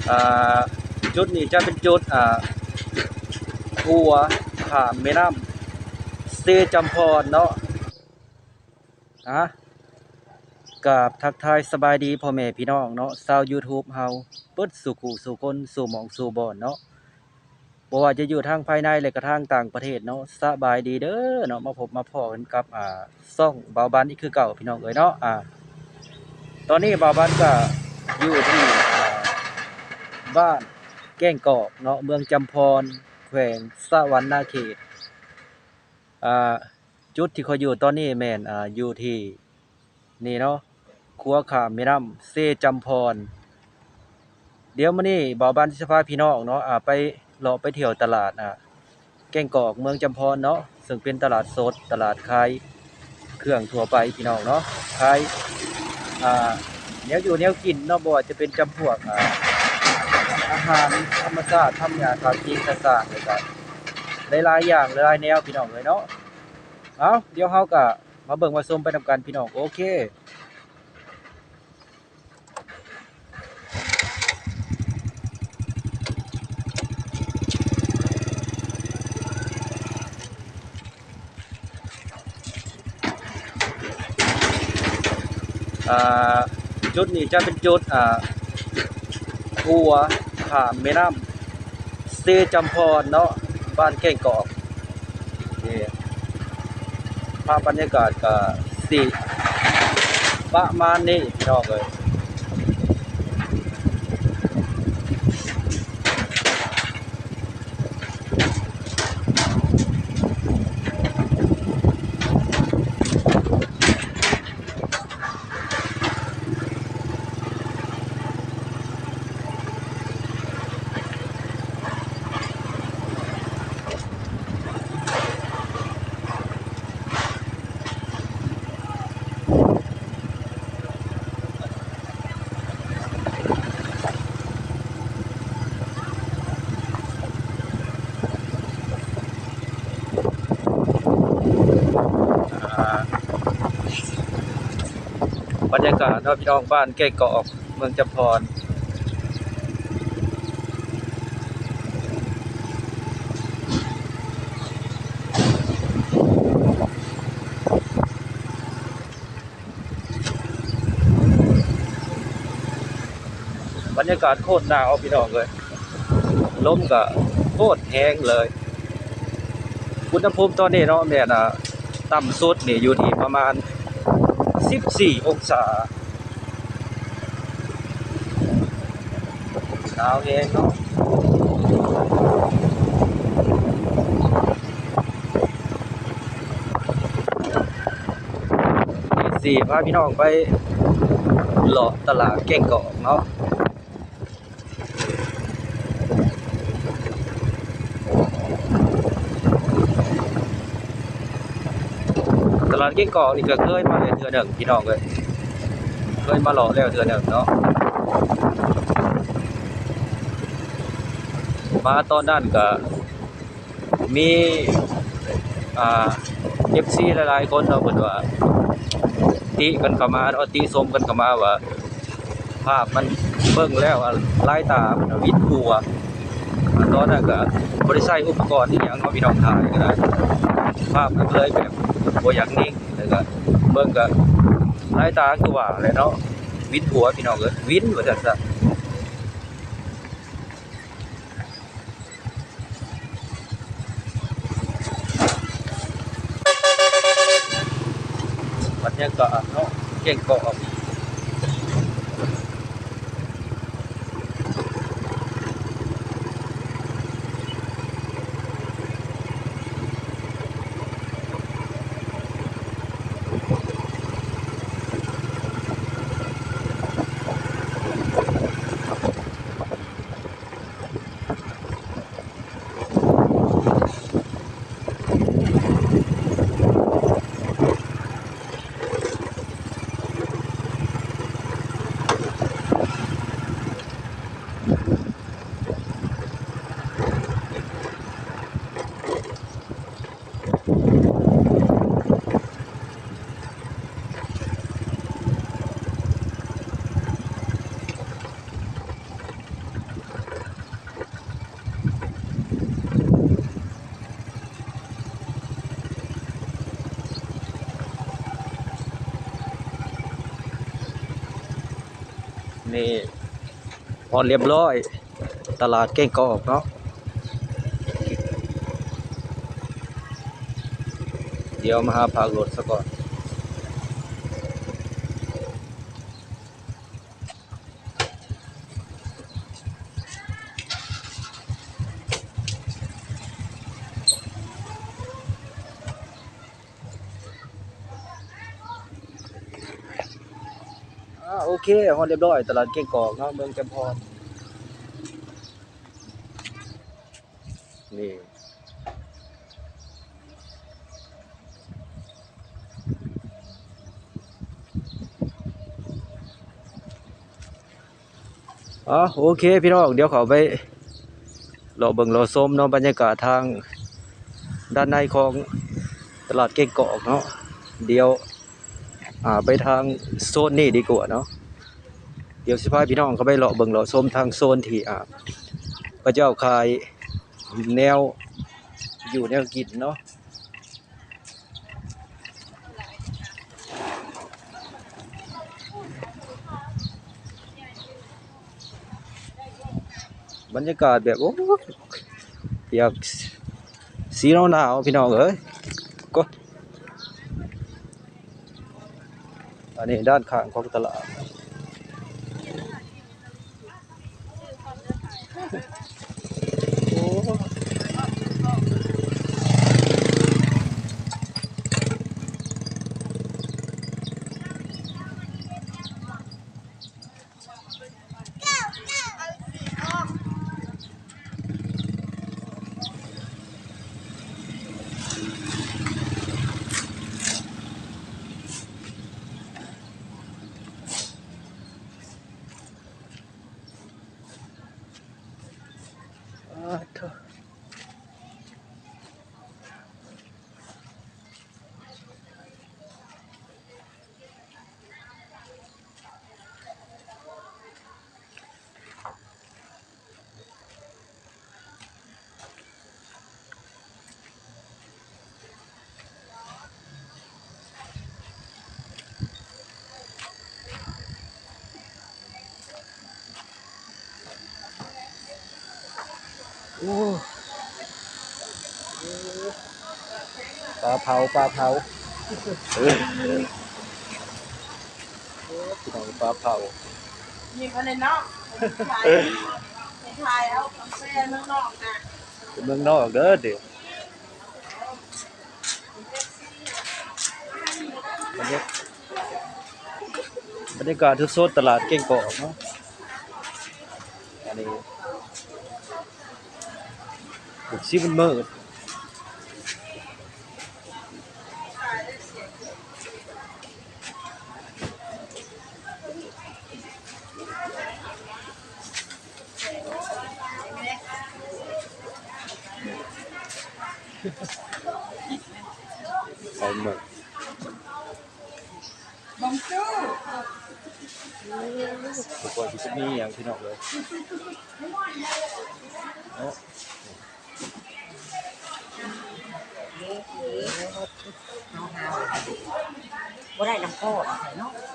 ອ່າ ຈຸດນີ້ຈະເປັນຈຸດ ອ່າ ຂົວຂ້າມແມ່ນ້ຳເຊຈຳພອນເນາະ. ອ່າ ກາບທັກທາຍສະບາຍດີພໍ່ແມ່ພີ່ນ້ອງເນາະ ຊາວຢູທູບເຮົາເບິດສູ່ຄູ່ສູ່ຄົນ ສູ່ໝ່ອງສູ່ບ່ອນເນາະ. ບໍ່ວ່າຈະຢູ່ທາງພາຍໃນ ແລະກະທາງຕ່າງປະເທດເນາະ ສະບາຍດີເດີເນາະ. ມາພົບມາພໍ້ກັນກັບ ອ່າ ຊ່ອງບ່າວບັນອີກຄືເກົ່າພີ່ນ້ອງເອີຍເນາະ. ອ່າ ຕອນນີ້ບ່າວບັນກະຢູ່ທີ່ ອ່າ ບ້ານແກ້ງກອກເນາະ ເມືອງຈຳພອນ ແຂວງສະຫວັນນະເຂດ. ອ່າ ຈຸດທີ່ຂ້ອຍຢູ່ຕອນນີ້ແມ່ນ ອ່າ ຢູ່ທີ່ນີ້ເນາະ ຂົວຂ້າມແມ່ນ້ຳເຊຈຳພອນ. ດຽວມື້ນີ້ບ່າວບັນຊິພາພີ່ນ້ອງເນາະ ອ່າ ໄປເລາະໄປທ່ຽວຕະຫຼາດ ອ່າ ແກ້ງກອກ ເມືອງຈຳພອນເນາະ ເຊິ່ງເປັນຕະຫຼາດສົດ ຕະຫຼາດຂາຍເຄື່ອງທົ່ວໄປພີ່ນ້ອງເນາະ ຂາຍ ອ່າ ແນວຢູ່ແນວກິນເນາະ ບໍ່ວ່າຈະເປັນຈຳພວກ ອ່າ ອາຫານທຳມະຊາດ ທຳຫຍ້າ ທຳກິນຕ່າງໆ ແລ້ວກະຫຼາຍໆຢ່າງ ຫຼາຍໆແນວພີ່ນ້ອງເອີຍເນາະ. ເອົາ ດຽວເຮົາກະມາເບິ່ງມາຊົມໄປນຳກັນພີ່ນ້ອງ. ໂອເຄ ອ່າ ຈຸດນີ້ຈະເປັນຈຸດ ອ່າ ຂົວຂ້າມແມ່ນ້ຳເຊຈຳພອນເນາະ ບ້ານແກ້ງກອກ. ນີ້ ພາບບັນຍາກາດກະຊິປະມານນີ້ພີ່ນ້ອງເອີຍ. ອ່າ ບັນຍາກາດເນາະພີ່ນ້ອງ ບ້ານແກ້ງກອກ ເມືອງຈຳພອນ. ບັນຍາກາດໂຄດໜາວພີ່ນ້ອງເອີຍ ລົມກະໂຄດແຮງເລີຍ. ອຸນຫະພູມຕອນນີ້ເນາະ ແມ່ນ ອ່າ ຕ່ຳສຸດນີ້ຢູ່ທີ່ປະມານສິບສີ່ອົງສາ. ໜາວແຮງເນາະ. ຊິພາພີ່ນ້ອງໄປເລາະຕະຫຼາດແກ້ງກອກເນາະ. ຕະຫຼາດແກ້ງກອກນີ້ກະເຄີຍມາແລ້ວເທື່ອໜຶ່ງພີ່ນ້ອງເອີຍ ເຄີຍມາເລາະແລ້ວເທື່ອໜຶ່ງເນາະ. ມາຕອນນັ້ນກະ ມີ ອ່າ ເອັຟຊີ ຫຼາຍໆຄົນເນາະ ເພິ່ນວ່າຕິກັນເຂົ້າມາເນາະ ຕິຊົມກັນເຂົ້າມາວ່າ ພາບມັນເບິ່ງແລ້ວ ອ່າ ລາຍຕາມັນຫວິນຫົວ. ອ່າ ຕອນນັ້ນກະບໍ່ໄດ້ໃຊ້ອຸປະກອນອີ່ຫຍັງເນາະ ພີ່ນ້ອງ ຖ່າຍກະໄດ້ ພາບມັນເລີຍແບບບໍ່ຢາກນິ່ງ ແລ້ວກະເບິ່ງກະລາຍຕາຄືວ່າແຫຼະເນາະ ຫວິນຫົວ ພີ່ນ້ອງເອີຍ ຫວິນວ່າຊັ້ນຊະ. ບັນຍາກາດເນາະ ແກ້ງກອກ. ເ ນີ້ຮອດຮຽບຮ້ອຍ ຕະຫຼາດແກ້ງກອກເນາະ. ດຽວມາຫາພາກລົດສາກ່ອນ. ອາ ໂອເຄ ຮອດຮຽບຮ້ອຍ ຕະຫຼາດແກ້ງກອກເນາະ ເມືອງຈຳພອນ ນີ້. ອາ ໂອເຄພີ່ນ້ອງ ດຽວເຂົ້າໄປເລາະເບິ່ງເລາະຊົມເນາະ ບັນຍາກາດທາງດ້ານໃນຂອງຕະຫຼາດແກ້ງກອກເນາະ. ດຽວ ອາ ໄປທາງໂຊນນີ້ດີກວ່າເນາະ. ດຽວຊິພາພີ່ນ້ອງເຂົ້າໄປເລາະເບິ່ງເລາະຊົມທາງໂຊນທີ່ ອາ ເຂົາເຈົ້າຂາຍແນວຢູ່ແນວກິນເນາະ. ບັນຍາກາດແບບ ໂອ້ ປຽກ ສີໜາວໆ ພີ່ນ້ອງເອີຍ. ກະ ອັນນີ້ດ້ານຂ້າງຂອງຕະຫຼາດ. ໂອ້ ປາເຜົາ ປາເຜົາ ເອີ ໂອ້ ພີ່ນ້ອງ ປາເຜົາ ຍິ້ມເອົາເລີຍເນາະ ໄປຂາຍ ໄປຂາຍເອົາກາແຟເມືອງນອກນະ ເມືອງນອກເດີ ເດີ. ບັນຍາ ບັນຍາກາດສົດໆ ຕະຫຼາດແກ້ງກອກເນາະ. ອັນນີ້ ໂອ້ ສີມັນມືດ. ໄປເບິ່ງ ບັງຈູ ບໍ່ວ່າຊິມີຫຍັງພີ່ນ້ອງເອີຍ ເນາະ. ບໍ່ໄດ້ນຳພໍ່ເນາະ.